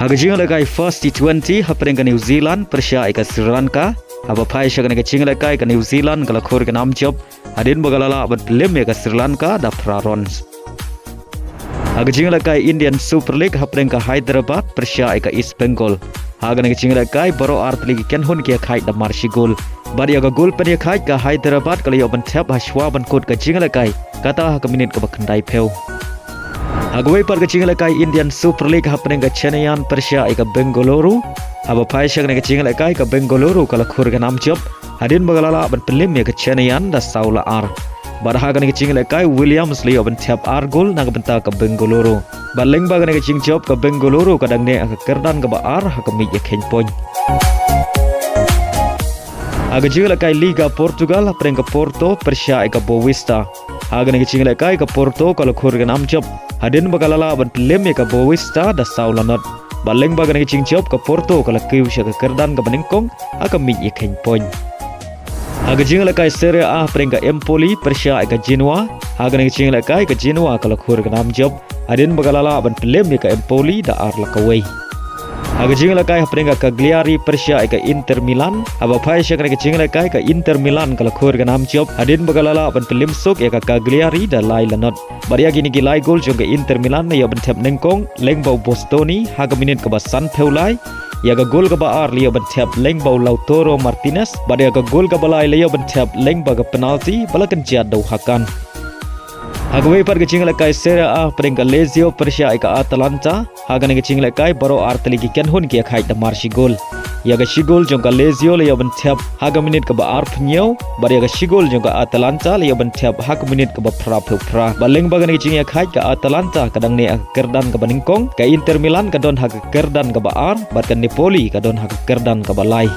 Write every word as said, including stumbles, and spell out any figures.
Ha ka jingïalehkai first T twenty hapdeng ka New Zealand pyrshah ïa ka Sri Lanka, haba phai sha kane ka jingïalehkai ka New Zealand ka la khur ïa ka nam jop hadien ba ka la lah ban pynlem ïa ka Sri Lanka da phra runs. Ha ka jingïalehkai Indian Super League hapdeng ka Hyderabad pyrshah ïa ka East Bengal, ha kane ka jingïalehkai baroh artylli ki kynhun ki ïakhaid da mar shi gol. Bad ïa ka gol pynïakhaid ka Hyderabad ka la ïoh ban thep ha shuwa ban kut ka jingïalehkai, kata ha ka minit kaba khyndaiphew. Ha kawei pat ka jingïalehkai Indian Super League hapdeng ka Chennaiyin pyrshah ïa ka Bengaluru, haba phai sha kane ka jingïalehkai ka Bengaluru ka la khur ïa ka nam jop hadien ba ka la lah ban pynlem ïa ka Chennaiyin da saw la ar. Bad ha kane ka jingïalehkai Williams la ïoh ban thep ar gol na ka bynta ka Bengaluru. Bad lyngba kane ka jingjop ka Bengaluru ka dang neh ha ka kyrdan kaba ar ha ka miej ïakheiñ point. Ha ka jingïalehkai Liga Portugal hapdeng ka Porto pyrshah ïa ka Boavista, ha kane ka jingïalehkai ka Porto ka la khur ïa ka nam jop hadien ba ka la lah ban pynlem ïa ka Boavista da saw la not. Bad lyngba kane ka jingjop ka Porto ka la kiew sha ka kyrdan kaba nyngkong ha ka miej ïakheiñ point. Ha ka jingïalehkai Serie A hapdeng ka Empoli pyrshah ïa ka Genoa, ha kane ka jingïalehkai ka Genoa ka la khur ïa ka nam jop hadien ba ka la lah ban pynlem ïa ka Empoli da ar la kawei. Ha ka jingïalehkai hapdeng ka Cagliari pyrshah ïa ka Inter Milan, haba phai sha kane ka jingïalehkai ka Inter Milan ka la khur ïa ka nam jop hadien ba ka la lah ban pynlem suk ïa ka Cagliari da lai la not. Bad ïa kine ki lai gol jong ka Inter Milan la ïoh ban thep nyngkong lyngba u Bastoni ha ka minit kaba sanphew lai. Ïa ka gol kaba ar la ïoh ban thep lyngba u Lautaro Martinez, bad ïa ka gol kaba lai la ïoh ban thep lyngba ka penalti ba la kynjat da u Hakan. Ha kawei pat ka jingïalehkai Serie A hapdeng ka Lazio pyrshah ïa ka Atalanta, ha kane ka jingïalehkai baroh artylli ki kynhun ki ïakhaid da mar shi gol. Ïa ka shi gol jong ka Lazio la ïoh ban thep ha ka minit kaba arphew hynñiew, bad ïa ka shi gol jong ka Atalanta la ïoh ban thep ha ka minit kaba phraphew phra. Bad lyngba kane ka jingïakhaid ka Atalanta ka dang neh ha ka kyrdan kaba nyngkong, ka Inter Milan ka don ha ka kyrdan kaba ar, bad ka Napoli ka don ha ka kyrdan kaba lai.